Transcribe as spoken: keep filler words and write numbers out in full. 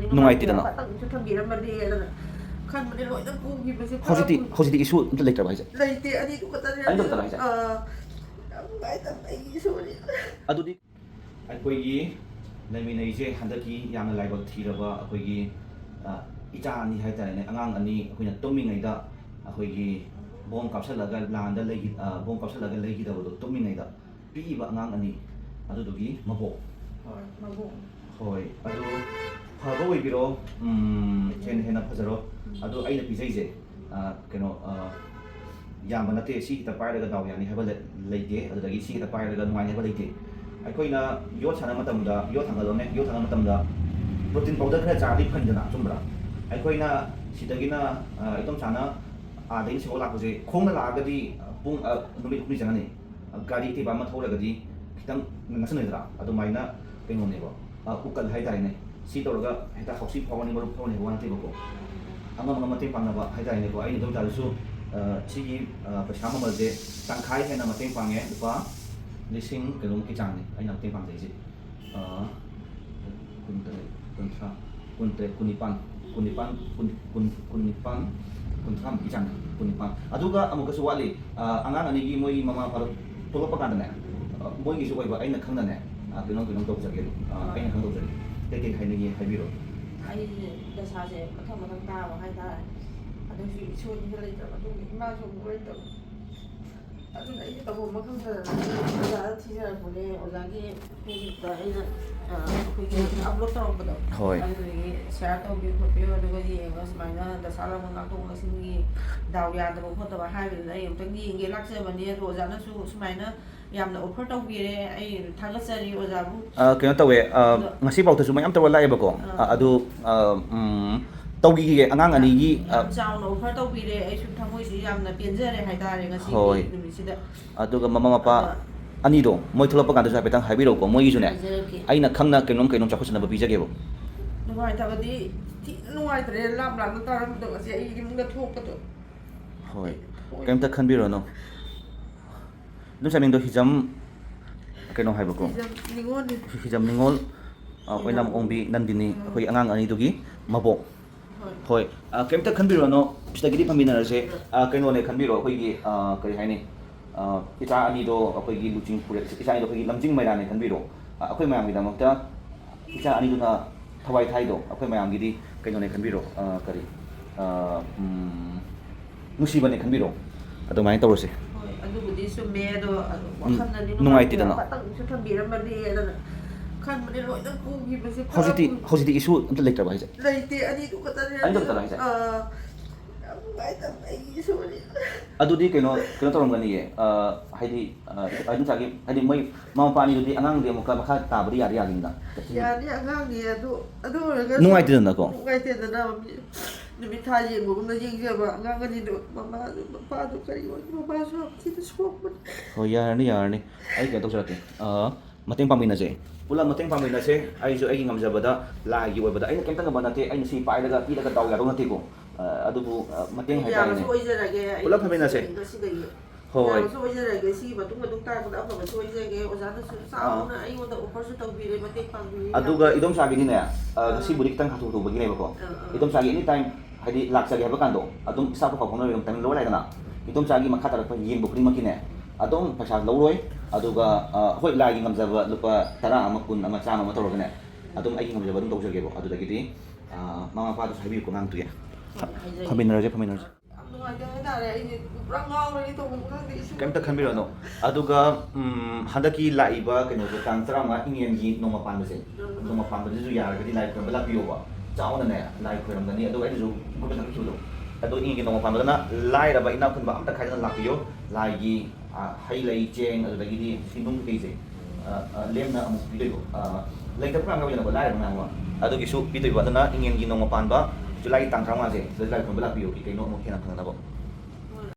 ꯅꯨꯡꯉꯥꯏꯇꯦꯗꯅ꯫ ꯑꯃꯇꯪꯁꯨ ꯊꯝꯕꯤꯔꯝꯃꯗꯤꯅ ꯈꯟꯕꯅꯦ, ꯂꯣꯏꯅ ꯄꯨꯈꯤꯕꯁꯦ ꯍꯧꯖꯤꯛꯇꯤ, ꯐꯔꯕꯅꯤ꯫ ꯍꯧꯖꯤꯛꯇꯤ issue ꯑꯝꯇ ꯂꯩꯇ꯭ꯔꯕ ꯍꯥꯏꯁꯦ? ꯂꯩꯇꯦ, ꯑꯅꯤꯗꯨ ꯈꯛꯇꯅꯦ꯫ ꯑꯅꯤꯗꯨ ꯈꯛꯇꯔꯣ ꯍꯥꯏꯁꯦ? ꯑꯥ, ꯌꯥꯝ ꯅꯨꯡꯉꯥꯏꯇꯕ ꯑꯩꯒꯤ issue ꯅꯤ꯫ ꯑꯗꯨꯗꯤ ꯑꯩꯈꯣꯏꯒꯤ ꯂꯩꯃꯤꯟꯅꯩꯁꯦ ꯍꯟꯗꯛꯀꯤ ꯌꯥꯝꯅ ꯂꯥꯏꯕꯛ ꯊꯤꯔꯕ ꯑꯩꯈꯣꯏꯒꯤ, ꯑ, ꯏꯆꯥ ꯑꯅꯤ ꯍꯥꯏꯇꯥꯔꯦꯅꯦ, ꯑꯉꯥꯡ ꯑꯅꯤ ꯑꯩꯈꯣꯏꯅ ꯇꯨꯝꯃꯤꯉꯩꯗ ꯑꯩꯈꯣꯏꯒꯤ ꯕꯣꯝ ꯀꯥꯞꯁꯜꯂꯒ ꯂꯥꯟꯗ ꯂꯩꯈꯤ-, ꯑ, ꯕꯣꯝ ꯀꯥꯞꯁꯜꯂꯒ ꯂꯩꯈꯤꯗꯕꯗꯣ, ꯇꯨꯝꯃꯤꯉꯩꯗ ꯄꯤꯛꯏꯕ ꯑꯉꯥꯡ ꯑꯅꯤ ꯑꯗꯨꯗꯨꯒꯤ ꯃꯕꯣꯛ꯫ ꯍꯣꯏ, ꯃꯕꯣꯛ꯫ ꯍꯣꯏ, ꯑꯗꯨ ꯐꯕ ꯑꯣꯏꯕꯤꯔꯣ, ꯎꯝ, ꯍꯦꯟꯅ ꯍꯦꯟꯅ ꯐꯖꯔꯣ꯫ ꯎꯝ꯫ ꯑꯗꯨ ꯑꯩꯅ ꯄꯤꯖꯩꯁꯦ, ꯑ, ꯀꯩꯅꯣ, ꯑ, ꯌꯥꯝꯕ ꯅꯠꯇꯦ, ꯁꯤ ꯈꯤꯇ ꯄꯥꯏꯔꯒ ꯗꯥꯎ ꯌꯥꯅꯤ ꯍꯥꯏꯕ ꯂꯩ-, ꯂꯩꯇꯦ, ꯑꯗꯨꯗꯒꯤ ꯁꯤ ꯈꯤꯇ ꯄꯥꯏꯔꯒ ꯅꯨꯡꯉꯥꯏꯅꯤ ꯍꯥꯏꯕ ꯂꯩꯇꯦ꯫ ꯑꯩꯈꯣꯏꯅ ꯌꯣꯠ ꯁꯥꯟꯅꯕ ꯃꯇꯝꯗ, ꯌꯣꯠ ꯊꯥꯡꯒꯠꯂꯣꯅꯦ, ꯌꯣꯠ ꯊꯥꯡꯒꯠꯄ ꯃꯇꯝꯗ protein powder ꯈꯔ ꯆꯥꯔꯗꯤ ꯐꯩꯗꯅ, ꯆꯨꯝꯕ꯭ꯔꯥ? ꯑꯩꯈꯣꯏꯅ ꯁꯤꯗꯒꯤꯅ, ꯑ, ꯏꯗꯣꯝꯆꯥꯅ ꯑꯥꯗꯒꯤ ꯁꯤꯐꯥꯎ ꯂꯥꯛꯄꯁꯦ ꯈꯣꯡꯅ ꯂꯥꯛꯑꯒꯗꯤ, ꯑ, ꯄꯨꯡ, ꯑ, ꯅꯨꯃꯤꯠ ꯍꯨꯝꯅꯤ ꯆꯪꯉꯅꯤ꯫ ꯒꯥꯔꯤ ꯑꯇꯦꯛꯄ ꯑꯃ ꯊꯧꯔꯒꯗꯤ ꯈꯤꯇꯪ ꯅꯛꯁꯟꯅꯗ꯭ꯔꯥ? ꯑꯗꯨꯃꯥꯏꯅ ꯀꯩꯅꯣꯅꯦꯕ, ꯑ, ꯎꯀꯜ ꯍꯥꯏꯇꯥꯔꯦꯅꯦ꯫ ꯁꯤ ꯇꯧꯔꯒ ꯍꯦꯛꯇ ꯍꯥꯎꯁꯤ ꯐꯥꯎꯔꯅꯤ, ꯃꯔꯨꯞ ꯐꯥꯎꯔꯅꯤ ꯍꯥꯏꯕ ꯋꯥ ꯅꯠꯇꯦꯕꯀꯣ꯫ ꯑꯉꯝ ꯑꯉꯝ ꯃꯇꯦꯡ ꯄꯥꯡꯅꯕ ꯍꯥꯏꯇꯥꯔꯦꯅꯦꯀꯣ꯫ ꯑꯩꯅ ꯑꯗꯨꯝ ꯇꯥꯔꯁꯨ, ꯑ, ꯁꯤꯒꯤ, ꯑ, ꯄꯩꯁꯥ ꯃꯃꯜꯁꯦ ꯇꯪꯈꯥꯏ ꯍꯦꯟꯅ ꯃꯇꯦꯡ ꯄꯥꯡꯉꯦ, ꯂꯨꯄꯥ ꯂꯤꯁꯤꯡ ꯀꯩꯅꯣꯃꯨꯛꯀꯤ ꯆꯥꯡꯅꯤ ꯑꯩꯅ ꯃꯇꯦꯡ ꯄꯥꯡꯖꯩꯁꯦ꯫ ꯑ, ꯀꯨꯟꯇꯔꯦꯠ, ꯀꯨꯟꯊ꯭ꯔꯥ, ꯀꯨꯟꯇꯔꯦꯠ, ꯀꯨꯟꯅꯤꯄꯥꯟ, ꯀꯨꯟꯅꯤꯄꯥꯟ, ꯀꯨꯟ, ꯀꯨꯟ, ꯀꯨꯟꯅꯤꯄꯥꯟ, ꯀꯨꯟꯊ꯭ꯔꯥꯃꯨꯛꯀꯤ ꯆꯥꯡ, ꯀꯨꯟꯅꯤꯄꯥꯟ꯫ ꯑꯗꯨꯒ ꯑꯃꯨꯛꯀꯁꯨ ꯋꯥꯠꯂꯤ, ꯑ, ꯑꯉꯥꯡ ꯑꯅꯤꯒꯤ ꯃꯣꯏꯒꯤ ꯃꯃꯥ ꯃꯄꯥꯗꯣ ꯊꯣꯛꯂꯛꯄ ꯀꯥꯟꯗꯅꯦ, ꯑ, ꯃꯣꯏꯒꯤꯁꯨ ꯑꯣꯏꯕ ꯑꯩꯅ ꯈꯪꯅꯅꯦ, ꯑ, ꯀꯩꯅꯣꯝ, ꯀꯩꯅꯣꯝ ꯇꯧꯖꯒꯦ, ꯑ, ꯑꯩꯅ ꯈꯪꯗꯧꯖꯒꯦ꯫ ꯀꯩꯀꯩ ꯍꯥꯏꯅꯤꯡꯉꯤ ꯍꯥꯏꯕꯤꯔꯣ꯫ ꯑꯩꯁꯦ ꯗꯁꯥꯁꯦ ꯃꯊꯪ ꯃꯊꯪ ꯇꯥꯕ ꯍꯥꯏꯇꯥꯔꯦ꯫ ꯑꯗꯨꯁꯨ ꯏꯁꯣꯔꯁꯤꯅ ꯂꯩꯇꯕ, ꯑꯗꯨꯒꯤ ꯏꯃꯥꯁꯨ ꯑꯃꯨꯛ ꯂꯩꯇꯕ꯫ ꯑꯗꯨꯅ ꯑꯩꯁꯦ ꯇꯧꯐꯝ ꯑꯃ ꯈꯪꯗꯗꯅ ꯑꯣꯖꯥꯗ ꯊꯤꯖꯔꯛꯄꯅꯦ꯫ ꯑꯣꯖꯥꯒꯤ Facebookꯇ ꯑꯩꯅ, ꯑ, ꯑꯩꯈꯣꯏꯒꯤ upload ꯇꯧꯔꯛꯄꯗꯣ, ꯍꯣꯏ꯫ ꯑꯗꯨꯗꯒꯤ share ꯇꯧꯕꯤꯌꯨ ꯈꯣꯠꯄꯤꯌꯨ, ꯑꯗꯨꯒ ꯌꯦꯡꯉꯒ ꯁꯨꯃꯥꯏꯅ ꯗꯁꯥ ꯂꯥꯡꯕꯟ ꯉꯥꯛꯊꯣꯛ ꯉꯥꯛꯁꯤꯟꯒꯤ ꯗꯥꯎ ꯌꯥꯗꯕ ꯈꯣꯠꯇꯕ ꯍꯥꯏꯕꯗꯨꯗ ꯑꯩ ꯑꯃꯨꯛꯇꯪ ꯌꯦꯡꯒꯦ ꯂꯥꯛꯆꯕꯅꯤ꯫ ꯑꯗꯣ ꯑꯣꯖꯥꯅꯁꯨ ꯁꯨꯃꯥꯏꯅ ꯌꯥꯝꯅ offer ꯇꯧꯕꯤꯔꯦ, ꯑꯩ ꯊꯥꯒꯠꯆꯔꯤ ꯑꯣꯖꯥꯕꯨ꯫ ꯑ, ꯀꯩꯅꯣ ꯇꯧꯋꯦ, ꯑ, ꯑꯗꯣ ꯉꯁꯤ ꯐꯥꯎꯗꯁꯨ ꯃꯌꯥꯝ ꯇꯧꯔ ꯂꯥꯛꯑꯦꯕꯀꯣ꯫ ꯑꯥ꯫ ꯑ, ꯑꯗꯨ, ꯑ, ꯎꯝ, ꯇꯧꯈꯤꯒꯦ ꯑꯉꯥꯡ ꯑꯅꯤꯒꯤ, ꯑ, ꯌꯥꯝ ꯆꯥꯎꯅ offer ꯇꯧꯕꯤꯔꯦ, ꯑꯩꯁꯨ ꯊꯃꯣꯏꯁꯤ ꯌꯥꯝꯅ ꯄꯦꯟꯖꯔꯦ ꯍꯥꯏꯇꯥꯔꯦ ꯉꯁꯤꯒꯤ ꯍꯣꯏ꯫ ꯅꯨꯃꯤꯠꯁꯤꯗ꯫ ꯑꯗꯨꯒ ꯃꯃꯥ ꯃꯄꯥ ꯑꯗꯣ ꯑꯅꯤꯗꯣ ꯃꯣꯏ ꯊꯣꯛꯂꯛꯄ ꯀꯥꯟꯗꯁꯨ ꯍꯥꯏꯐꯦꯠꯇꯪ ꯍꯥꯏꯕꯤꯔꯛꯎꯀꯣ, ꯃꯣꯏꯒꯤꯁꯨꯅꯦ ꯍꯥꯏꯖꯔꯛꯀꯦ꯫ ꯑꯩꯅ ꯈꯪꯅ ꯀꯩꯅꯣꯝ ꯀꯩꯅꯣꯝ ꯆꯥꯎꯈꯠꯆꯅꯕ ꯄꯤꯖꯒꯦꯕ꯫ ꯅꯨꯡꯉꯥꯏꯇꯕꯗꯤ ꯊꯤꯅ ꯅꯨꯡꯉꯥꯏꯇ꯭ꯔꯦ, ꯂꯥꯞ ꯂꯥꯞꯅ ꯇꯥꯔꯝꯕꯗꯣ ꯉꯁꯤ ꯑꯩ ꯌꯨꯝꯗ ꯊꯣꯛꯄꯗꯣ꯫ ꯍꯣꯏ, ꯍꯣꯏ꯫ ꯀꯩꯝꯇ ꯈꯟꯕꯤꯔꯨꯔꯅꯨ꯫ ꯑꯗꯨꯝ ꯆꯥꯃꯤꯡꯗꯣ ꯍꯤꯖꯝ ꯀꯩꯅꯣ ꯍꯥꯏꯕꯀꯣ꯫ ꯍꯤꯖꯝ ꯅꯤꯉꯣꯜꯅꯤ꯫ ꯍꯤꯖꯝ ꯅꯤꯉꯣꯜ꯫ ꯑ, ꯑꯣꯏꯅꯥꯝ ꯑꯣꯡꯕꯤ ꯅꯟꯗꯤꯅꯤ, ꯑꯩꯈꯣꯏ ꯑꯉꯥꯡ ꯑꯅꯤꯗꯨꯒꯤ ꯃꯕꯣꯛ꯫ ꯍꯣꯏ꯫ ꯍꯣꯏ, ꯑ, ꯀꯩꯝꯇ ꯈꯟꯕꯤꯔꯨꯔꯅꯣ, ꯁꯤꯗꯒꯤꯗꯤ ꯐꯝꯃꯤꯟꯅꯔꯁꯦ꯫ ꯑ, ꯀꯩꯅꯣꯅꯦ ꯈꯟꯕꯤꯔꯣ, ꯑꯩꯈꯣꯏꯒꯤ, ꯑ, ꯀꯔꯤ ꯍꯥꯏꯅꯤ, ꯑ, ꯏꯆꯥ ꯑꯅꯤꯗꯣ ꯑꯩꯈꯣꯏꯒꯤ ꯂꯨꯆꯤꯡ ꯄꯨꯔꯦ-, ꯏꯆꯥ ꯑꯅꯤꯗꯣ ꯑꯩꯈꯣꯏꯒꯤ ꯂꯝꯖꯤꯡ ꯃꯩꯔꯥꯅꯦ ꯈꯟꯕꯤꯔꯣ꯫ ꯑ, ꯑꯩꯈꯣꯏ ꯃꯌꯥꯝꯒꯤꯗꯃꯛꯇ ꯏꯆꯥ ꯑꯅꯤꯗꯨꯅ ꯊꯋꯥꯏ ꯊꯥꯏꯗꯣ ꯑꯩꯈꯣꯏ ꯃꯌꯥꯝꯒꯤꯗꯤ ꯀꯩꯅꯣꯅꯦ ꯈꯟꯕꯤꯔꯣ, ꯑ, ꯀꯔꯤ, ꯑ, ꯎꯝ, ꯅꯨꯡꯁꯤꯕꯅꯦ ꯈꯟꯕꯤꯔꯣ꯫ ꯑꯗꯨꯃꯥꯏꯅ ꯇꯧꯔꯁꯦ꯫ ꯍꯣꯏ, ꯑꯗꯨꯕꯨꯗꯤ ꯆꯨꯝꯃꯦ, ꯑꯗꯣ, ꯑ, ꯎꯝ, ꯋꯥꯈꯜꯅꯗꯤ ꯅꯨꯡꯉꯥꯏꯇꯦꯗꯅ꯫ ꯅꯨꯡꯉꯥꯏꯇꯦꯗꯅ꯫ ꯑꯃꯇꯪꯁꯨ ꯊꯝꯕꯤꯔꯝꯃꯗꯤ ꯑꯗꯨꯅ ꯈꯟꯕꯗꯤ ꯂꯣꯏꯅ ꯄꯨꯈꯤꯕꯁꯦ ꯍꯧꯖꯤꯛꯇꯤ, ꯄꯨꯔꯥ ꯍꯧꯖꯤꯛꯇꯤ ꯏꯁꯨ ꯑꯝꯇ ꯂꯩꯇ꯭ꯔꯕ ꯍꯥꯏꯁꯦ? ꯂꯩꯇꯦ, ꯑꯅꯤꯗꯨ ꯈꯛꯇꯅꯦ꯫ ꯑꯅꯤꯗꯨ ꯈꯛꯇꯅꯦ ꯍꯥꯏꯁꯦ? ꯑꯥ, ꯌꯥꯝ ꯅꯨꯡꯉꯥꯏꯇꯕ ꯑꯩꯒꯤ ꯏꯁꯨꯅꯤ꯫ ꯑꯗꯨꯗꯤ ꯀꯩꯅꯣ, ꯀꯩꯅꯣ ꯇꯧꯔꯝꯒꯅꯤꯌꯦ, ꯑ, ꯍꯥꯏꯗꯤ, ꯑ, ꯑꯗꯨꯝ ꯉꯁꯥꯏꯒꯤ, ꯍꯥꯏꯗꯤ ꯃꯣꯏ ꯃꯃꯥ ꯃꯄꯥ ꯑꯅꯤꯗꯨꯗꯤ ꯑꯉꯥꯡꯗꯤ ꯑꯃꯨꯛꯀ ꯃꯈꯥ ꯇꯥꯕꯗꯤ ꯌꯥꯗꯤ ꯌꯥꯒꯅꯤꯅ꯫ ꯌꯥꯅꯤ, ꯑꯉꯥꯡꯅꯤ, ꯑꯗꯨ, ꯑꯗꯨ ꯑꯣꯏꯔꯒꯁꯨ ꯅꯨꯡꯉꯥꯏꯇꯦꯗꯅꯀꯣ? ꯅꯨꯡꯉꯥꯏꯇꯦꯗꯅ, ꯃꯤ ꯅꯨꯃꯤꯠ ꯊꯥ ꯌꯦꯡꯕꯒꯨꯝꯅ ꯌꯦꯡꯖꯕ ꯑꯉꯥꯡ ꯑꯅꯤꯗꯣ, ꯃꯃꯥꯗꯨ, ꯃꯄꯥꯗꯨ ꯀꯔꯤ ꯑꯣꯏꯅꯤ, ꯃꯃꯥꯁꯨ ꯌꯥꯝ ꯊꯤꯅ ꯁꯣꯛꯄꯅꯤ꯫ ꯍꯣꯏ, ꯌꯥꯔꯅꯤ, ꯌꯥꯔꯅꯤ꯫ ꯑꯩ ꯀꯩꯅꯣ ꯇꯧꯖꯔꯛꯀꯦ꯫ ꯑ, ꯃꯇꯦꯡ ꯄꯥꯡꯃꯤꯟꯅꯁꯦ꯫ ꯄꯨꯂꯞ ꯃꯇꯦꯡ ꯄꯥꯡꯃꯤꯟꯅꯁꯦ꯫ ꯑꯩꯁꯨ ꯑꯩꯒꯤ ꯉꯝꯖꯕꯗ, ꯂꯥꯏꯒꯤ ꯑꯣꯏꯕꯗ, ꯑꯩꯅ ꯀꯩꯝꯇ ꯉꯝꯕ ꯅꯠꯇꯦ꯫ ꯑꯩꯅ ꯁꯤ ꯄꯥꯏꯔꯒ ꯄꯤꯔꯒ ꯗꯥꯎ ꯌꯥꯗꯧ ꯅꯠꯇꯦꯀꯣ꯫ ꯑ, ꯑꯗꯨꯕꯨ, ꯑ, ꯃꯇꯦꯡ ꯍꯥꯏꯇꯥꯔꯦꯅꯦ꯫ ꯌꯥꯕꯁꯨ ꯑꯣꯏꯖꯔꯒꯦ꯫ ꯑꯩ ꯄꯨꯂꯞ ꯐꯝꯃꯤꯟꯅꯁꯦ꯫ ꯉꯁꯤꯗꯒꯤ ꯍꯣꯏ꯫ ꯌꯥꯕꯁꯨ ꯑꯣꯏꯖꯔꯒꯦ꯫ ꯁꯤꯒꯤ ꯃꯇꯨꯡ, ꯃꯇꯨꯡ ꯇꯥꯔꯛꯄꯗ ꯑꯐꯕꯁꯨ ꯑꯣꯏꯖꯒꯦ꯫ ꯑꯣꯖꯥꯅꯁꯨ ꯑꯥ꯫ ꯆꯥꯎꯅ ꯑꯩꯉꯣꯟꯗ offerꯁꯨ ꯇꯧꯕꯤꯔꯦ, ꯃꯇꯦꯡ ꯄꯥꯡꯕꯤꯔꯦ꯫ ꯑꯗꯨꯒ ꯏꯗꯣꯝꯆꯥꯒꯤꯗꯤꯅꯦ, ꯑ, ꯑꯥ꯫ ꯉꯁꯤꯕꯨꯗꯤ ꯈꯤꯇꯪ ꯍꯥꯊꯨ ꯍꯥꯊꯨꯕꯒꯤꯅꯦꯕꯀꯣ꯫ ꯑꯥ, ꯑꯥ꯫ ꯏꯗꯣꯝꯆꯥꯒꯤ any time, ꯍꯥꯏꯗꯤ, ꯂꯥꯛꯆꯒꯦ ꯍꯥꯏꯕ ꯀꯥꯟꯗꯣ ꯑꯗꯨꯝ staffꯀ ꯄꯥꯎ ꯐꯥꯎꯅꯔꯒ ꯑꯗꯨꯝ ꯂꯧꯕ ꯌꯥꯏꯗꯅ꯫ ꯏꯗꯣꯝꯆꯥꯒꯤ ꯃꯈꯥ ꯇꯥꯔꯛꯄ ꯌꯦꯡꯕ ꯈꯨꯗꯤꯡꯃꯛꯀꯤꯅꯦ, ꯑꯗꯨꯝ ꯄꯩꯁꯥ ꯂꯧꯔꯣꯏ꯫ ꯑꯗꯨꯒ, ꯑ, ꯍꯣꯏ, ꯂꯥꯏꯒꯤ ꯉꯝꯖꯕ ꯂꯨꯄꯥ ꯇꯔꯥ ꯑꯃ, ꯀꯨꯟ ꯑꯃ, ꯆꯥꯝꯃ ꯑꯃ ꯇꯧꯔꯒꯅꯦ, ꯑꯗꯨꯝ ꯑꯩꯒꯤ ꯉꯝꯖꯕ ꯑꯗꯨꯝ ꯇꯧꯖꯒꯦꯕ꯫ ꯑꯗꯨꯗꯒꯤꯗꯤ, ꯑ, ꯃꯃꯥ ꯃꯄꯥꯗꯨꯁꯨ ꯍꯥꯏꯕꯤꯌꯨꯀꯣ, ꯑꯉꯥꯡꯗꯨꯒꯤ꯫ ꯍꯣꯏ, ꯍꯥꯏꯖꯒꯦ꯫ ꯐꯝꯃꯤꯟꯅꯔꯁꯦ, ꯐꯝꯃꯤꯟꯅꯔꯁꯦ꯫ ꯌꯥꯝ ꯅꯨꯡꯉꯥꯏꯇꯦ ꯍꯥꯏꯇꯥꯔꯦ, ꯑꯩꯁꯦ ꯄꯨꯔꯥ ꯉꯥꯎꯔꯒꯦ ꯇꯧꯕ ꯈꯪꯗꯦ, ꯏꯁꯤꯡ ꯀꯩꯝꯇ ꯈꯟꯕꯤꯔꯨꯔꯅꯨ꯫ ꯑꯗꯨꯒ, ꯎꯝ, ꯍꯟꯗꯛꯀꯤ ꯂꯥꯛꯏꯕ ꯀꯩꯅꯣꯁꯦ, ꯇꯥꯡ ꯇꯔꯥꯃꯉꯥ, ꯏꯉꯦꯟꯒꯤ ꯅꯣꯡꯃ ꯄꯥꯟꯕꯁꯦ, ꯎꯝ꯫ ꯅꯣꯡꯃ ꯄꯥꯟꯕꯁꯤꯁꯨ ꯌꯥꯔꯒꯗꯤ ꯂꯥꯏ ꯈꯨꯔꯨꯝꯕ ꯂꯥꯛꯄꯤꯌꯣꯕ꯫ ꯆꯥꯎꯅꯅꯦ ꯂꯥꯏ ꯈꯨꯔꯨꯝꯒꯅꯤ꯫ ꯑꯗꯨꯒ ꯑꯩꯅꯁꯨ group ꯊꯥꯒꯠꯈꯤꯕꯗꯣ, ꯑꯗꯣ ꯏꯉꯦꯟꯒꯤ ꯅꯣꯡꯃ ꯄꯥꯟꯕꯗꯅ ꯂꯥꯏꯔꯕ ꯏꯅꯥꯛ ꯈꯨꯟꯕ ꯑꯝꯇ ꯈꯥꯏꯗꯅ ꯂꯥꯛꯄꯤꯌꯣ꯫ ꯂꯥꯏꯒꯤ, ꯑ, ꯍꯩ ꯂꯩ, ꯆꯦꯡ, ꯑꯗꯨꯗꯒꯤꯗꯤ ꯁꯤꯡꯅꯨꯡ ꯀꯩꯀꯩꯁꯦ, ꯑ, ꯑ, ꯂꯦꯝꯅ ꯑꯃꯨꯛ ꯄꯤꯗꯣꯏꯕ꯫ ꯑ, ꯂꯩꯇꯕ ꯃꯌꯥꯝ ꯌꯥꯎꯋꯤꯗꯅꯀꯣ, ꯂꯥꯏꯔꯕ ꯃꯌꯥꯝ ꯑꯃ, ꯑꯗꯨꯒꯤꯁꯨ ꯄꯤꯗꯣꯏꯕ꯫ ꯑꯗꯨꯅ ꯏꯉꯦꯟꯒꯤ ꯅꯣꯡꯃ ꯄꯥꯟꯕ ꯖꯨꯂꯥꯏꯒꯤ ꯇꯥꯡ ꯇꯔꯥꯃꯉꯥꯁꯦ, ꯁꯤꯗ ꯂꯥꯏ ꯈꯨꯔꯨꯝꯕ ꯂꯥꯛꯄꯤꯌꯣ, ꯀꯩ ꯀꯩꯅꯣ ꯑꯃꯨꯛ ꯍꯦꯟꯅ ꯐꯪꯅꯅꯕ꯫